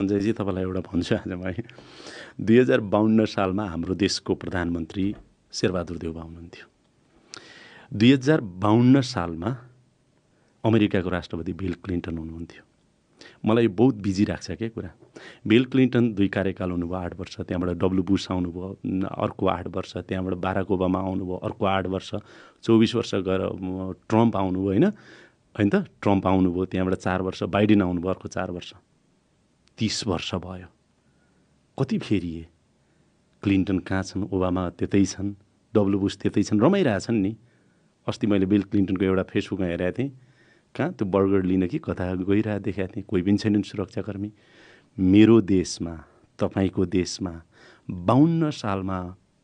सञ्जयजी तपाईँलाई एउटा भन्छु आज म 2052 सालमा हाम्रो देशको प्रधानमन्त्री शेरबहादुर देउवा हुनुहुन्थ्यो। 2052 सालमा अमेरिकाको राष्ट्रपति बिल क्लिन्टन हुनुहुन्थ्यो। मलाई बहुत बिजी राख्छ क्या कुरा। बिल क्लिन्टन 2 कार्यकाल हुनुभयो 8 वर्ष, त्यहाँबाट डब्लु बुश आउनुभयो अर्को 8 वर्ष, त्यहाँबाट बाराक ओबामा आउनुभयो अर्को 8 वर्ष, 24 वर्ष गएर ट्रम्प आउनुभयो होइन त, ट्रम्प आउनुभयो, त्यहाँबाट 4 वर्ष बाइडेन आउनुभयो अर्को 4 वर्ष, 30 वर्ष भयो। कति फेरिए? क्लिन्टन कहाँ छन्, ओबामा त्यतै छन्, डब्लु बुश त्यतै छन्, रमाइरहेछन् नि। अस्ति मैले बिल क्लिन्टनको एउटा फेसबुकमा हेरेको थिएँ, कहाँ त्यो बर्गर लिन कि कता गइरहेको देखाएको थिएँ, कोही पनि छैनन् सुरक्षाकर्मी। मेरो देशमा, तपाईँको देशमा 52 सालमा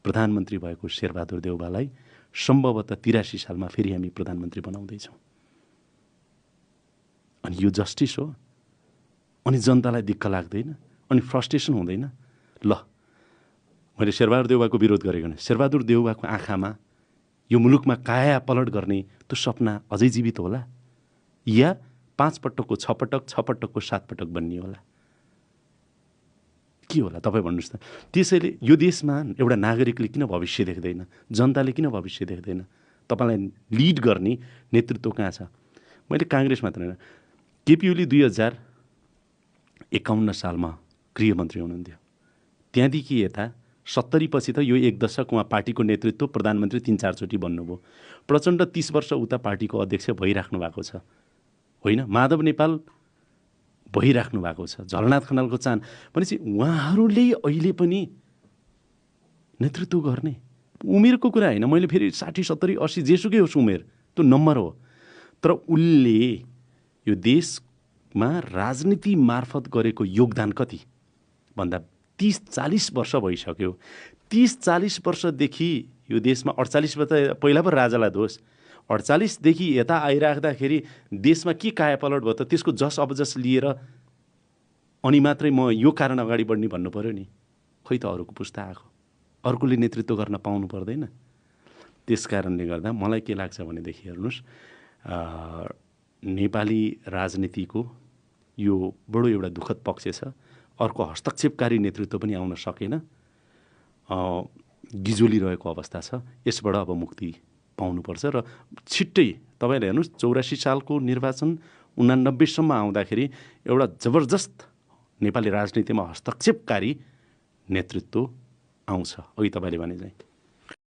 प्रधानमन्त्री भएको शेरबहादुर देउवालाई सम्भवतः 83 सालमा फेरि हामी प्रधानमन्त्री बनाउँदैछौँ। अनि यो जस्टिस हो? अनि जनतालाई दिक्क लाग्दैन? अनि फ्रस्ट्रेसन हुँदैन? ल, मैले शेरबहादुर देउवाको विरोध गरेको होइन। शेरबहादुर देउवाको आँखामा यो मुलुकमा काया पलट गर्ने त्यो सपना अझै जीवित होला, या 5 पटकको 6 पटक, 6 पटकको 7 पटक बन्ने होला? के होला तपाईँ भन्नुहोस् त। त्यसैले यो देशमा एउटा नागरिकले किन भविष्य देख्दैन, जनताले किन भविष्य देख्दैन? तपाईँलाई लिड गर्ने नेतृत्व कहाँ छ? मैले काङ्ग्रेस मात्र होइन, केपी ओली 2051 सालमा गृहमन्त्री हुनुहुन्थ्यो। त्यहाँदेखि यता 70 पछि त यो 1 दशक उहाँ पार्टीको नेतृत्व प्रधानमन्त्री 3-4 चोटि बन्नुभयो। प्रचण्ड 30 वर्ष उता पार्टीको अध्यक्ष भइराख्नु भएको छ होइन? माधव नेपाल भइराख्नु भएको छ, झलनाथ खनालको चान भनेपछि उहाँहरूले अहिले पनि नेतृत्व गर्ने उमेरको कुरा होइन। मैले फेरि 60, 70, 80 जेसुकै होस् उमेर, त्यो नम्बर हो। तर उनले यो देशमा राजनीति मार्फत गरेको योगदान कति भन्दा 30-40 वर्ष भइसक्यो। 30-40 वर्षदेखि यो देशमा 48 वर्ष पहिला पो राजालाई दोष, 48 देखि यता आइराख्दाखेरि देशमा के कायापलट भयो त? त्यसको जस अबजस लिएर अनि मात्रै म यो कारण अगाडि बढ्ने भन्नु पर्यो नि। खै त अरूको पुस्ता आएको, अर्कोले नेतृत्व गर्न पाउनु पर्दैन? त्यस कारणले गर्दा मलाई के लाग्छ भनेदेखि हेर्नुहोस्, नेपाली राजनीतिको यो बडो एउटा दुःखद पक्ष छ। अर्को हस्तक्षेपकारी नेतृत्व पनि आउन सकेन, गिजोलिरहेको अवस्था छ। यसबाट अब मुक्ति पाउनुपर्छ र छिट्टै। तपाईँले हेर्नुहोस् 84 सालको निर्वाचन 89 सम्म आउँदाखेरि एउटा जबरजस्त नेपाली राजनीतिमा हस्तक्षेपकारी नेतृत्व आउँछ। अघि तपाईँले भने चाहिँ